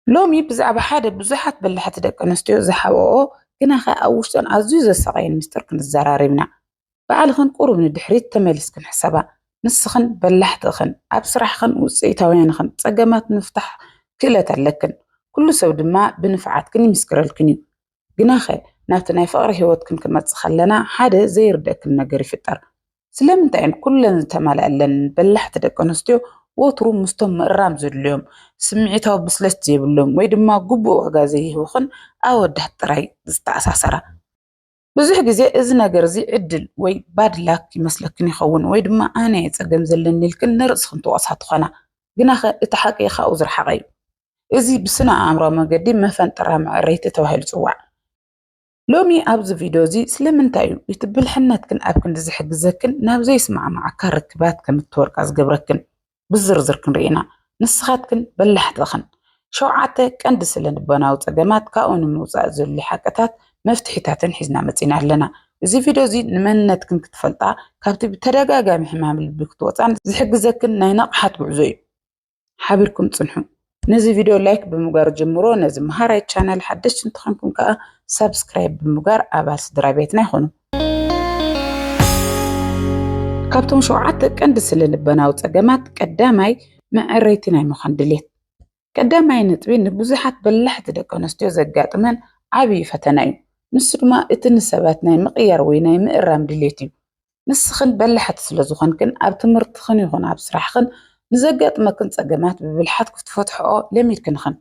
ሎሚ ብዛዕባ ሓደ ብዙሓት በላሕቲ ደቂ ኣንስትዮ ዝሓብኦ ግናኸ ኣብ ውሽጠን ኣዝዩ ዘሳቐየን ምስጢር ክንዘራረብ ኢና። ባዕልኽን ቁሩብ ንድሕሪት ተመሊስክን ሕሰባ። ንስኽን በላሕቲ ኢኽን፣ ኣብ ስራሕኽን ውፅኢታውያን ኢኽን፣ ፀገማት ንምፍታሕ ክእለት ኣለክን። ኩሉ ሰብ ድማ ብንፍዓትክን ይምስክረልክን እዩ። ግናኸ ናብቲ ናይ ፍቕሪ ህይወትክን ክመፅእ ከለና ሓደ ዘይርደእክን ነገር ይፍጠር። ስለምንታይ እየን ኩለን ዝተማልኣለን በላሕቲ ደቂ ኣንስትዮ ወትሩ ምስቶም ምእራም ዘድልዮም ስምዒታዊ ብስለት ዘይብሎም ወይ ድማ ግቡእ ዋጋ ዘይህቡኽን ኣወዳት ጥራይ ዝተኣሳሰራ? ብዙሕ ግዜ እዚ ነገር እዚ ዕድል ወይ ባድ ላክ ይመስለክን ይኸውን፣ ወይ ድማ ኣነ እየ ጸገም ዘለኒ ኢልክን ንርእስኽን ትወቕሳ ትኾና። ግናኸ እቲ ሓቂ ካብኡ ዝረሓቐ እዩ። እዚ ብስነ ኣእምሮ መገዲ መፈንጠራ መዕረይቲ ተባሂሉ ይጽዋዕ። ሎሚ ኣብዚ ቪድዮ እዚ ስለምንታይ እዩ እቲ ብልሕነትክን ኣብ ክንዲ ዝሕግዘክን ናብ ዘይስማዕማዓካ ርክባት ከም እትወድቃ ዝገብረክን ብዝርዝር ክንርኢ ኢና። ንስኻትክን በላሕቲ ኢኽን። ሸውዓተ ቀንዲ ስነ ልቦናዊ ጸገማት ካብኡ ንምውጻእ ዘድልዩ ሓቅታት መፍትሒታትን ሒዝና መጺና ኣለና። እዚ ቪድዮ እዚ ንመንነትክን ክትፈልጣ፣ ካብቲ ብተደጋጋሚ ሕማም ልቢ ክትወጻን ዝሕግዘክን ናይ ንቕሓት ጉዕዞ እዩ። ሓቢርኩም ጽንሑ። ነዚ ቪድዮ ላይክ ብምግባር ጀምሮ። ነዚ መሃራይ ቻናል ሓደሽቲ እንተኾንኩም ከኣ ሳብስክራይብ ብምግባር ኣባል ስድራ ቤትና ይኹኑ። ካብቶም ሸውዓተ ቀንዲ ስነ ልቦናዊ ጸገማት ቀዳማይ መዕረይቲ ናይ ምዃን ድሌት። ቀዳማይ ነጥቢ ንብዙሓት በላሕቲ ደቂ ኣንስትዮ ዘጋጥመን ዓብዪ ፈተና እዩ። ንሱ ድማ እቲ ንሰባት ናይ ምቕያር ወይ ናይ ምእራም ድሌት እዩ። ንስኽን በላሕቲ ስለ ዝኾንክን ኣብ ትምህርትኽን ይኹን ኣብ ስራሕኽን ንዘጋጥመክን ጸገማት ብብልሓት ክትፈትሕኦ ለሚድክን ኢኽን።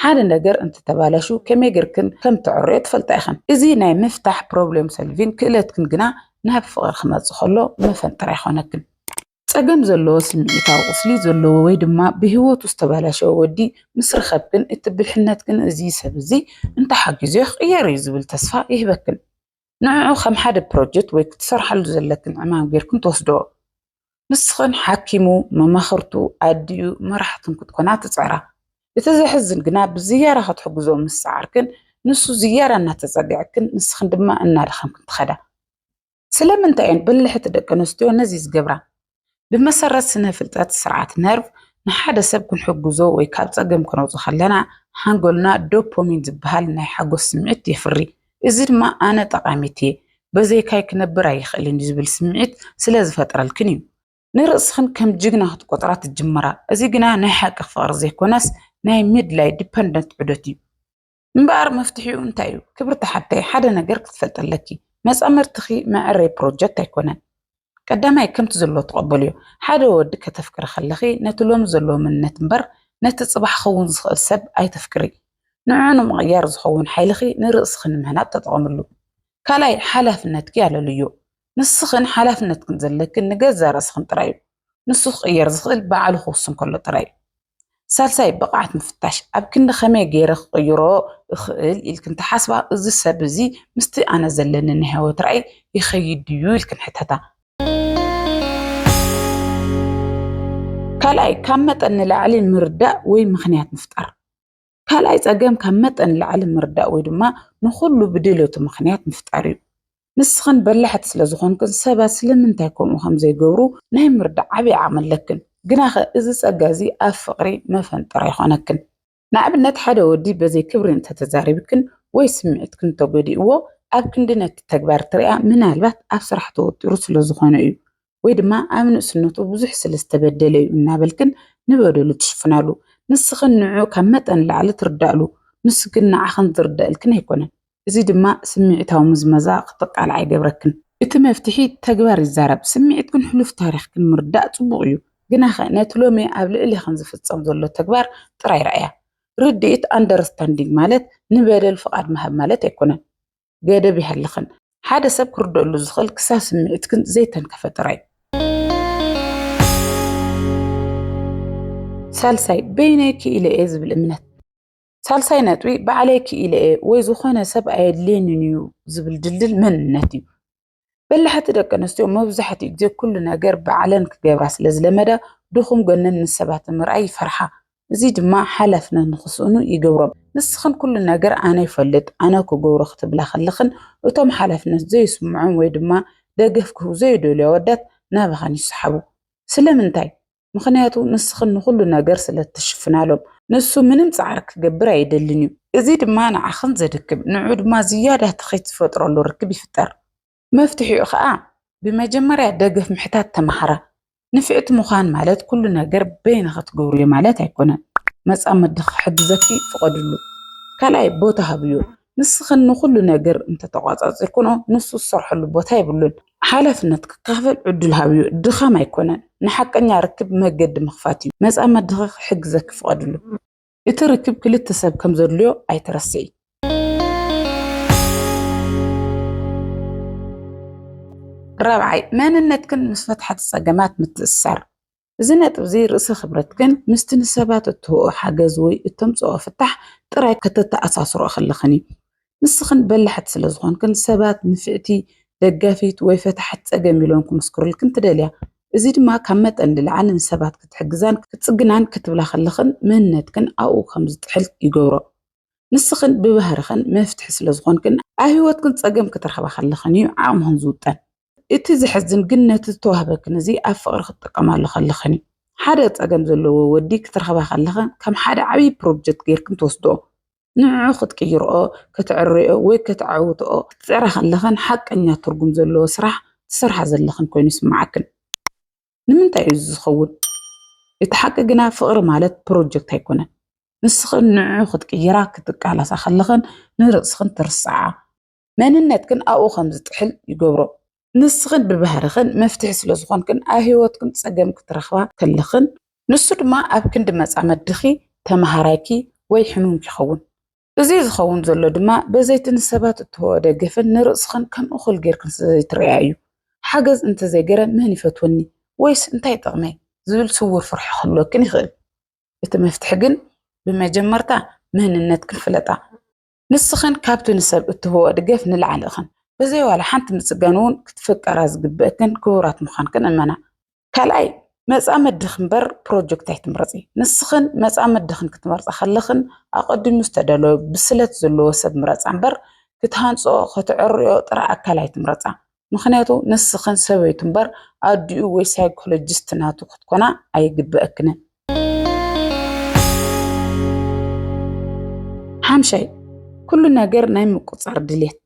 ሓደ ነገር እንተተባላሹ ከመይ ጌርክን ከም ተዕርዮ ትፈልጣ ኢኽን። እዚ ናይ ምፍታሕ ፕሮብሌም ሰልቪን ክእለትክን ግና ናብ ፍቕሪ ክመጽእ ከሎ መፈንጠራ ይኾነክን። ጸገም ዘለዎ ስምዒታዊ ቁስሊ ዘለዎ ወይ ድማ ብህይወቱ ዝተባላሸወ ወዲ ምስ ረኸብክን እቲ ብልሕነትክን እዚ ሰብ እዚ እንተሓጊዙ ክቕየር እዩ ዝብል ተስፋ ይህበክን። ንዕዑ ከም ሓደ ፕሮጀክት ወይ ክትሰርሓሉ ዘለክን ዕማም ጌርክን ትወስድኦ። ንስኽን ሓኪሙ፣ መማኽርቱ፣ ኣዲኡ፣ መራሕቱን ክትኮና ትጽዕራ። እቲ ዘሕዝን ግና ብዝያዳ ክትሕግዞ ምስ ጸዓርክን ንሱ ዝያዳ እናተጸግዐክን ንስኽን ድማ እናደኸምክን ትኸዳ። ስለምንታይ እየን በላሕቲ ደቂ ኣንስትዮ ነዚ ዝገብራ? ብመሰረት ስነ ፍልጠት ስርዓት ነርቭ ንሓደ ሰብ ክንሕግዞ ወይ ካብ ጸገም ክነውጾ ከለና ሓንጎልና ዶፓሚን ዝበሃል ናይ ሓጎስ ስምዒት የፍሪ። እዚ ድማ ኣነ ጠቓሚት እየ፣ በዘይካይ ክነብር ኣይኽእልን እዩ ዝብል ስምዒት ስለ ዝፈጥረልክን እዩ። ንርእስኽን ከም ጅግና ክትቆጽራ ትጅምራ። እዚ ግና ናይ ሓቂ ፍቕሪ ዘይኮነስ ናይ ሚድላይ ዲፐንደንት ዑደት እዩ። እምበኣር መፍትሒኡ እንታይ እዩ? ክብርቲ ሓብተይ፣ ሓደ ነገር ክትፈልጢ ኣለኪ። መጻምድትኺ መዕረይ ፕሮጀክት ኣይኮነን። ቀዳማይ ከምቲ ዘሎ ተቐበልዮ። ሓደ ወዲ ከተፍቅሪ ከለኺ ነቲ ሎሚ ዘለዎ መንነት እምበር ነቲ ጽባሕ ክኸውን ዝኽእል ሰብ ኣይተፍቅሪ። ንዕኡ ንምቕያር ዝኸውን ሓይልኺ ንርእስኺ ንምህናጽ ተጠቐምሉ። ካልኣይ ሓላፍነትኪ ኣለልዮ። ንስኽን ሓላፍነትክን ዘለክን ንገዛእ ርእስኽን ጥራይ እዩ። ንሱ ክቕየር ዝኽእል ባዕሉ ክውስን ከሎ ጥራይ እዩ። ሳልሳይ ብቕዓት ምፍታሽ። ኣብ ክንዲ ከመይ ገይረ ክቕይሮ እኽእል ኢልክን ትሓስባ፣ እዚ ሰብ እዚ ምስቲ ኣነ ዘለኒ ናይ ህይወት ራእይ ይኸይድ ድዩ ኢልክን ሕተታ። ካልኣይ ካብ መጠን ንላዕሊ ምርዳእ ወይ ምኽንያት ምፍጣር። ካልኣይ ጸገም ካብ መጠን ንላዕሊ ምርዳእ ወይ ድማ ንኹሉ ብድልየቱ ምኽንያት ምፍጣር እዩ። ንስኽን በላሕቲ ስለ ዝኾንክን ሰባት ስለምንታይ ከምኡ ከም ዘይገብሩ ናይ ምርዳእ ዓብዪ ዓቕሚ ኣለክን። ግናኸ እዚ ጸጋ እዚ ኣብ ፍቕሪ መፈንጠራ ይኾነክን። ንኣብነት ሓደ ወዲ በዘይ ክብሪ እንተተዛሪብክን ወይ ስምዒትክን እንተጎዲእዎ ኣብ ክንዲ ነቲ ተግባር ትሪኣ ምናልባት ኣብ ስራሕ ተወጢሩ ስለ ዝኾነ እዩ። ወይ ድማ ኣብ ንእስነቱ ብዙሕ ስለ ዝተበደለ እዩ እናበልክን ንበደሉ ትሽፍናሉ። ንስኽን ንዑ ካብ መጠን ላዕሊ ትርዳእሉ፣ ንሱ ግን ንዓኽን ዝርዳእልክን ኣይኮነን። እዚ ድማ ስምዒታዊ ምዝመዛ ክትቃልዓ ይገብረክን። እቲ መፍትሒ ተግባር ይዛረብ። ስምዒትክን ሕሉፍ ታሪኽክን ምርዳእ ጽቡቕ እዩ። ግናኸ ነቲ ሎሚ ኣብ ልዕሌኽን ዝፍጸም ዘሎ ተግባር ጥራይ ረኣያ። ርድኢት፣ ኣንደርስታንዲንግ፣ ማለት ንበደል ፍቓድ ምሃብ ማለት ኣይኮነን። ገደብ ይሃልኽን። ሓደ ሰብ ክርደኣሉ ዝኽእል ክሳብ ስምዒትክን ዘይተንከፈ ጥራይ። ሳልሳይ፣ በይነይ ክኢለ እየ ዝብል እምነት። ሳልሳይ ነጥቢ፣ ባዕለይ ክኢለ እየ ወይ ዝኾነ ሰብ ኣየድልየንን እዩ ዝብል ድልድል መንነት እዩ። በላሕቲ ደቂ ኣንስትዮ መብዛሕትኡ ግዜ ኩሉ ነገር ባዕለን ክገብራ ስለ ዝለመዳ ድኹም ጎነን ንሰባት ንምርኣይ ይፈርሓ። እዚ ድማ ሓላፍነት ንኽስእኑ ይገብሮም። ንስኽን ኩሉ ነገር ኣነ ይፈልጥ፣ ኣነ ክገብሮ ክትብላ ከለኽን እቶም ሓላፍነት ዘይስምዖም ወይ ድማ ደገፍ ክህቡ ዘይደልዩ ኣወዳት ናባኽን ይሰሓቡ። ስለምንታይ? ምኽንያቱ ንስኽን ንኹሉ ነገር ስለ እትሽፍናሎም። ንሱ ምንም ጻዕሪ ክገብር ኣይደልን እዩ። እዚ ድማ ንዓኽን ዘድክም፣ ንዑ ድማ ዝያዳ ትኺት ዝፈጥረሉ ርክብ ይፍጠር። መፍትሒኡ ኸኣ ብመጀመርያ ደገፍ ምሕታት ተማሃራ። ንፍዕቲ ምዃን ማለት ኩሉ ነገር በይንኺ ትገብርዮ ማለት ኣይኮነን። መጻምድኺ ክሕግዘኪ ፍቐድሉ። ካልኣይ ቦታ ሃብዮ። ንስኽን ንኹሉ ነገር እንተተቋጻጺርክንኦ ንሱ ዝሰርሐሉ ቦታ የብሉን። ሓላፍነት ክካፈል ዕድል ሃብዮ። ድኻም ኣይኮነን፣ ንሓቀኛ ርክብ መገዲ ምኽፋት እዩ። መጻምድኺ ክሕግዘኪ ፍቐድሉ። እቲ ርክብ ክልተ ሰብ ከም ዘድልዮ ኣይትረስዒ። ራብዓይ፣ መንነትክን ምስ ፈትሓቲ ጸገማት ምትእስሳር። እዚ ነጥቢ እዚ ርእሰ ክብረትክን ምስቲ ንሰባት እትህቦ ሓገዝ ወይ እተምጽኦ ፍታሕ ጥራይ ከተተኣሳስሮ ከለኽን እዩ። ንስኽን በላሕቲ ስለ ዝኾንክን ሰባት ንፍዕቲ፣ ደጋፊት ወይ ፈታሕቲ ጸገም ኢሎም ክምስክሩልክን ትደልያ። እዚ ድማ ካብ መጠን ንላዕሊ ንሰባት ክትሕግዛን ክትጽግናን ክትብላ ከለኽን መንነትክን ኣብኡ ከም ዝጥሕል ይገብሮ። ንስኽን ብባህርኽን መፍትሒ ስለ ዝኾንክን ኣብ ህይወትክን ጸገም ክትረኽባ ከለኽን እዩ ዓቕምኽን ዝውጠን። እቲ ዘሕዝን ግን ነቲ ዝተዋህበክን እዚ ኣብ ፍቕሪ ክትጥቀማሉ ከለኽን እዩ። ሓደ ጸገም ዘለዎ ወዲ ክትረኽባ ከለኽን ከም ሓደ ዓብዪ ፕሮጀክት ጌርክን ትወስድኦ። ንዕዑ ክትቅይርኦ፣ ከተዕርዮ ወይ ከተዓውትኦ ክትጽዕራ ከለኽን ሓቀኛ ትርጉም ዘለዎ ስራሕ ትሰርሓ ዘለኽን ኮይኑ ይስምዓክን። ንምንታይ እዩ እዚ ዝኸውን? እቲ ሓቂ ግና ፍቕሪ ማለት ፕሮጀክት ኣይኮነን። ንስኽን ንዕዑ ክትቅይራ ክትቃለሳ ከለኽን ንርእስኽን ትርስዓ። መንነትክን ኣብኡ ከም ዝጥሕል ይገብሮ። ንስኽን ብባህርኽን መፍትሒ ስለ ዝኾንክን ኣብ ህይወትክን ጸገም ክትረኽባ ከለኽን ንሱ ድማ ኣብ ክንዲ መጻምድኺ፣ ተመሃራይኪ ወይ ሕሙምኪ ይኸውን። እዚ ዝኸውን ዘሎ ድማ በዘይቲ ንሰባት እትህቦ ደገፍን ንርእስኽን ከም እኹል ጌርክን ስለ ዘይትርእያ እዩ። ሓገዝ እንተዘይገረ መን ይፈትወኒ ወይስ እንታይ ይጠቕመይ ዝብል ስዉር ፍርሒ ክህልወክን ይኽእል። እቲ መፍትሒ ግን ብመጀመርታ መንነትክን ፍለጣ። ንስኽን ካብቲ ንሰብ እትህቦ ደገፍ ንላዕሊ ኢኽን። ብዘይ ዋላ ሓንቲ ምጽጋን እውን ክትፍቀራ ዝግብእክን ክቡራት ምዃንክን እመና። ካልኣይ፣ መጻምድኺ እምበር ፕሮጀክት ኣይትምረጺ። ንስኽን መጻምድኽን ክትመርጻ ከለኽን ኣቐዲሙ ዝተዳለወ ብስለት ዘለዎ ሰብ ምረጻ እምበር ክትሃንጽኦ ከተዕርዮ ጥረ ኣካል ኣይትምረጻ። ምኽንያቱ ንስኽን ሰበይቱ እምበር ኣዲኡ ወይ ሳይኮሎጂስት ናቱ ክትኮና ኣይግብእክንን። ሓምሻይ፣ ኩሉ ነገር ናይ ምቁጻር ድሌት።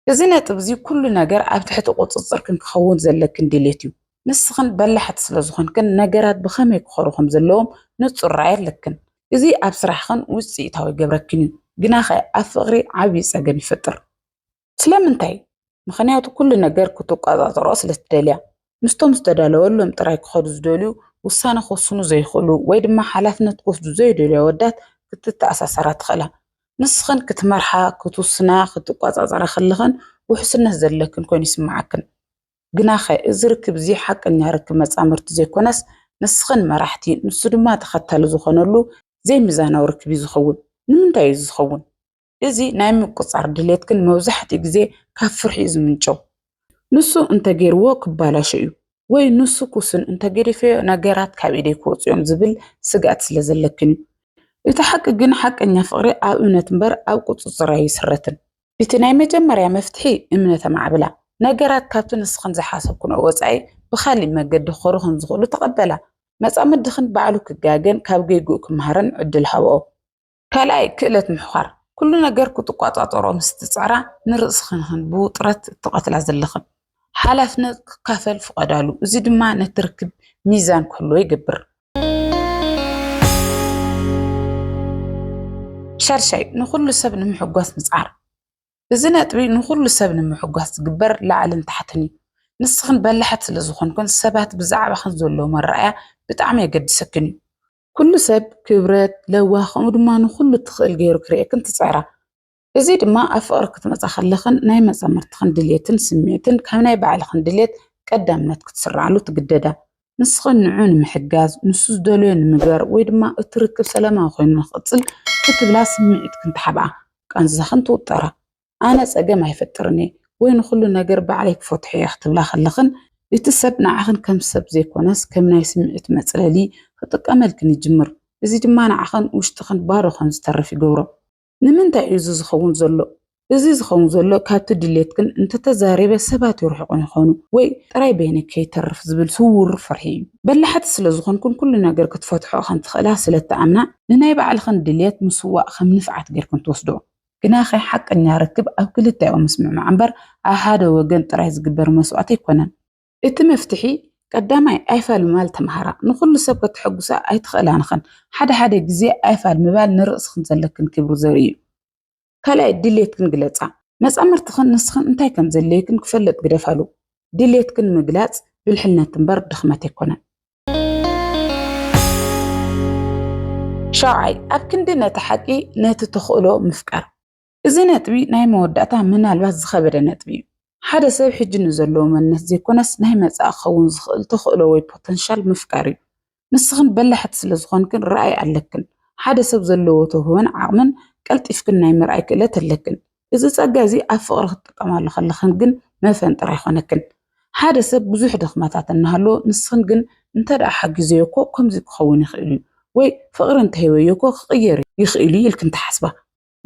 እዚ ነጥብ እዚ ኩሉ ነገር ኣብ ትሕቲ ቁጽጽርክን ክኸውን ዘለክን ድሌት እዩ። ንስኽን በላሕቲ ስለ ዝኾንክን ነገራት ብኸመይ ክኸሩ ከም ዘለዎም ንጹር ራእይ ኣለክን። እዚ ኣብ ስራሕኽን ውጽኢታዊ ይገብረክን እዩ። ግናኸ ኣብ ፍቕሪ ዓብዪ ጸገም ይፈጥር። ስለምንታይ? ምኽንያቱ ኩሉ ነገር ክትቆጻጸርኦ ስለ ትደልያ። ምስቶም ዝተዳለወሎም ጥራይ ክኸዱ ዝደልዩ፣ ውሳነ ክወስኑ ዘይኽእሉ ወይ ድማ ሓላፍነት ክወስዱ ዘይደልዩ ኣወዳት ክትተኣሳሰራ ትኽእላ። ንስኽን ክትመርሓ፣ ክትውስና፣ ክትቆጻጸራ ከለኽን ውሕስነት ዘለክን ኮይኑ ይስምዓክን። ግናኸ እዚ ርክብ እዚ ሓቀኛ ርክብ መጻምድቲ ዘይኮነስ ንስኽን መራሕቲ ንሱ ድማ ተኸታሊ ዝኾነሉ ዘይሚዛናዊ ርክብ እዩ ዝኸውን። ንምንታይ እዩ እዚ ዝኸውን? እዚ ናይ ምቁጻር ድሌትክን መብዛሕትኡ ግዜ ካብ ፍርሒ እዩ ዝምንጨው። ንሱ እንተገይርዎ ክባላሾ እዩ ወይ ንሱ ክውስን እንተገዲፈዮ ነገራት ካብ ኢደይ ክወጹ እዮም ዝብል ስግኣት ስለ ዘለክን እዩ። እቲ ሓቂ ግን ሓቀኛ ፍቕሪ ኣብ እምነት እምበር ኣብ ቁጽጽር ኣይስረትን። እቲ ናይ መጀመርያ መፍትሒ እምነት ኣማዕብላ። ነገራት ካብቲ ንስኽን ዝሓሰብክንኦ ወጻኢ ብኻሊእ መገዲ ክኸዱ ከም ዝኽእሉ ተቐበላ። መጻምድኽን ባዕሉ ክጋገን ካብ ጌግኡ ክመሃርን ዕድል ሃብኦ። ካልኣይ፣ ክእለት ምሕዃር። ኩሉ ነገር ክትቋጻጸሮ ምስ ትጽዕራ ንርእስኽንኽን ብውጥረት እትቐትላ ዘለኽን ሓላፍነት ክካፈል ፍቐዳሉ። እዚ ድማ ነቲ ርክብ ሚዛን ክህልዎ ይገብር። ሻድሻይ፣ ንኹሉ ሰብ ንምሕጓስ ምጽዓር። እዚ ነጥቢ ንኹሉ ሰብ ንምሕጓስ ዝግበር ላዕልን ታሕትን እዩ። ንስኽን በላሕት ስለ ዝኾንክን ሰባት ብዛዕባኽን ዘለዎም ኣረኣእያ ብጣዕሚ የገድሰክን እዩ። ኩሉ ሰብ ክብረት፣ ለዋህ ከምኡ ድማ ንኹሉ ትኽእል ገይሩ ክርእየክን ትጽዕራ። እዚ ድማ ኣብ ፍቕሪ ክትመጻ ከለኽን ናይ መጻምድትኽን ድልየትን ስምዒትን ካብ ናይ ባዕልኽን ድልየት ቀዳምነት ክትስርዓሉ ትግደዳ። ንስኽን ንዑ ንምሕጋዝ፣ ንሱ ዝደልዮ ንምግባር ወይ ድማ እቲ ርክብ ሰላማዊ ኮይኑ ንኽቕጽል ክትብላ ስምዒትክን ትሓብኣ፣ ቃንዛኽን ትውጠራ። ኣነ ጸገም ኣይፈጥርን እየ ወይ ንኹሉ ነገር ባዕለይ ክፈትሖ እየ ክትብላ ከለኽን እቲ ሰብ ንዓኽን ከም ሰብ ዘይኮነስ ከም ናይ ስምዒት መጽለሊ ክጥቀመልክን ይጅምር። እዚ ድማ ንዓኽን ውሽጥኽን ባዶ ከም ዝተርፍ ይገብሮ። ንምንታይ እዩ እዚ ዝኸውን ዘሎ? እዚ ዝኸውን ዘሎ ካብቲ ድሌትክን እንተተዛሪበ ሰባት ይርሕቑን ይኾኑ ወይ ጥራይ በይነ ከይተርፍ ዝብል ስውር ፍርሒ እዩ። በላሕቲ ስለ ዝኾንኩን ኩሉ ነገር ክትፈትሖ ከም ትኽእላ ስለ እትኣምና ንናይ ባዕልኽን ድሌት ምስዋእ ከም ንፍዓት ጌርክን ትወስዶ። ግናኸ ሓቀኛ ርክብ ኣብ ክልቲኡ ምስምዕማዕ እምበር ኣብ ሓደ ወገን ጥራይ ዝግበር መስዋእቲ ኣይኮነን። እቲ መፍትሒ ቀዳማይ ኣይፋል ምባል ተምሃራ። ንኹሉ ሰብ ከተሐጉሳ ኣይትኽእላንኽን። ሓደ ሓደ ግዜ ኣይፋል ምባል ንርእስኽን ዘለክን ክብሪ ዘርኢ እዩ። ካልኣይ ድሌትክን ግለጻ። መጻምርትኽን ንስኽን እንታይ ከም ዘድልየክን ክፈልጥ ግደፋሉ። ድሌትክን ምግላጽ ብልሕነት እምበር ድኽመት ኣይኮነን። ሻውዓይ ኣብ ክንዲ ነቲ ሓቂ ነቲ ተኽእሎ ምፍቃር። እዚ ነጥቢ ናይ መወዳእታ ምናልባት ዝኸበደ ነጥቢ እዩ። ሓደ ሰብ ሕጂ ንዘለዎ መንነት ዘይኮነስ ናይ መጻኢ ክኸውን ዝኽእል ተኽእሎ ወይ ፖተንሻል ምፍቃር እዩ። ንስኽን በላሕቲ ስለ ዝኾንክን ራእይ ኣለክን። ሓደ ሰብ ዘለዎ ተውህቦን ዓቕምን ቀልጢፍክን ናይ ምርኣይ ክእለት ኣለክን። እዚ ጸጋ እዚ ኣብ ፍቕሪ ክትጥቀማሉ ከለኽን ግን መፈንጥር ኣይኾነክን። ሓደ ሰብ ብዙሕ ድኽመታት እናሃለዎ ንስኽን ግን እንተ ደኣ ሓጊዘዮ እኮ ከምዚ ክኸውን ይኽእል እዩ ወይ ፍቕሪ እንተሂበዮ እኮ ክቕየር ይኽእል እዩ ኢልክን ትሓስባ።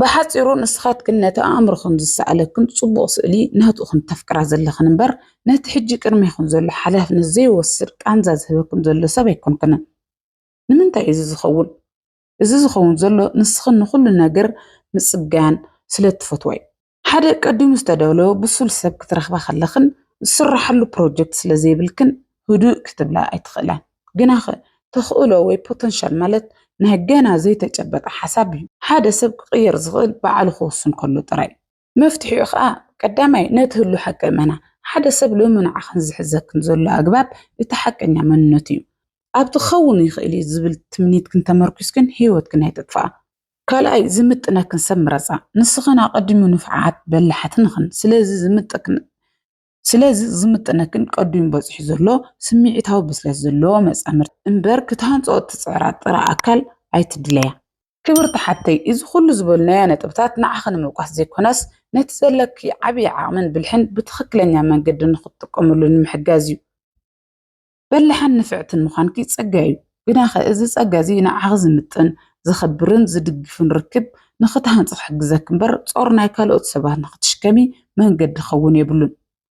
ብሓጺሩ ንስኻትክን ነቲ ኣእምሮኽን ዝሰኣለክን ጽቡቕ ስእሊ ናትኡኽን ተፍቅራ ዘለኽን እምበር ነቲ ሕጂ ቅድሜኽን ዘሎ ሓላፍነት ዘይወስድ ቃንዛ ዝህበክን ዘሎ ሰብ ኣይኮንክንን። ንምንታይ እዚ ዝኸውን? እዚ ዝኸውን ዘሎ ንስኽን ንኹሉ ነገር ምጽጋን ስለ እትፈትዋ እዩ። ሓደ ቀዲሙ ዝተዳለወ ብሱል ሰብ ክትረኽባ ከለኽን ዝስረሓሉ ፕሮጀክት ስለ ዘይብልክን ህዱእ ክትብላ ኣይትኽእላን። ግናኸ ተኽእሎ ወይ ፖተንሻል ማለት ናይ ገና ዘይተጨበጠ ሓሳብ እዩ። ሓደ ሰብ ክቕየር ዝኽእል ባዕሉ ክወስን ከሎ ጥራይ እዩ። መፍትሒኡ ኸኣ ቀዳማይ ነቲ ህሉ ሓቂ እመና። ሓደ ሰብ ሎሚ ንዓኽን ዝሕዘክን ዘሎ ኣግባብ እቲ ሓቀኛ መንነቱ እዩ። ኣብቲ ክኸውን ይኽእል እዩ ዝብል ትምኒትክን ተመርኲስክን ህይወትክን ኣይተጥፍኣ። ካልኣይ ዝምጥነክን ሰብ ምረጻ። ንስኽን ኣቐዲሙ ንፍዓት በላሕትን ኽን ስለዚ ዝምጥክን ስለዚ ዝምጥነክን ቀዲሙ በጺሑ ዘሎ ስምዒታዊ ብስለት ዘለዎ መጻምድቲ እምበር ክትሃንጽኦ እትጽዕራ ጥረ ኣካል ኣይትድለያ። ክብርቲ ሓተይ፣ እዚ ኩሉ ዝበልናዮ ነጥብታት ንዓኺ ንምውቃስ ዘይኮነስ ነቲ ዘለኪ ዓብዪ ዓቕምን ብልሕን ብትኽክለኛ መንገዲ ንኽትጥቀምሉ ንምሕጋዝ እዩ። በላሕን ንፍዕትን ምዃንኪ ጸጋ እዩ። ግናኸ እዚ ጸጋ እዚ ንዓኺ ዝምጥን፣ ዘኸብርን ዝድግፍን ርክብ ንኽትሃንጺ ክሕግዘኪ እምበር ጾር ናይ ካልኦት ሰባት ንኽትሽከሚ መንገዲ ክኸውን የብሉን።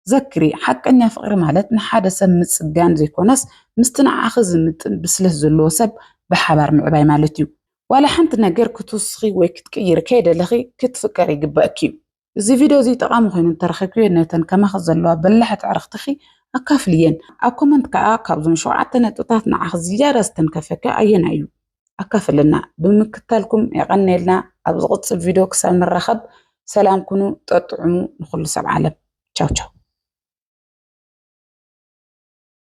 ዘክሪ፣ ሓቀኛ ፍቕሪ ማለት ንሓደ ሰብ ምጽጋን ዘይኮነስ ምስቲ ንዓኺ ዝምጥን ብስለት ዘለዎ ሰብ ብሓባር ምዕባይ ማለት እዩ። ዋላ ሓንቲ ነገር ክትውስኺ ወይ ክትቅይሪ ከይደለኺ ክትፍቀሪ ይግበእኪ እዩ። እዚ ቪድዮ እዚ ጠቓሚ ኮይኑ እንተረኺብክዮ ነተን ከማኺ ዘለዋ በላሕቲ ኣዕርኽትኺ ኣካፍልየን። ኣብ ኮመንት ከኣ ካብዞም ሸውዓተ ነጥብታት ንዓኺ ዝያዳ ዝተንከፈኪ ኣየናይ እዩ? ኣካፍልና። ብምክታልኩም የቐንየልና። ኣብ ዝቕጽል ቪድዮ ክሳብ ንራኸብ ሰላም ኩኑ፣ ጠጥዑሙ ንኹሉ ሰብ ዓለም። ቻው ቻው።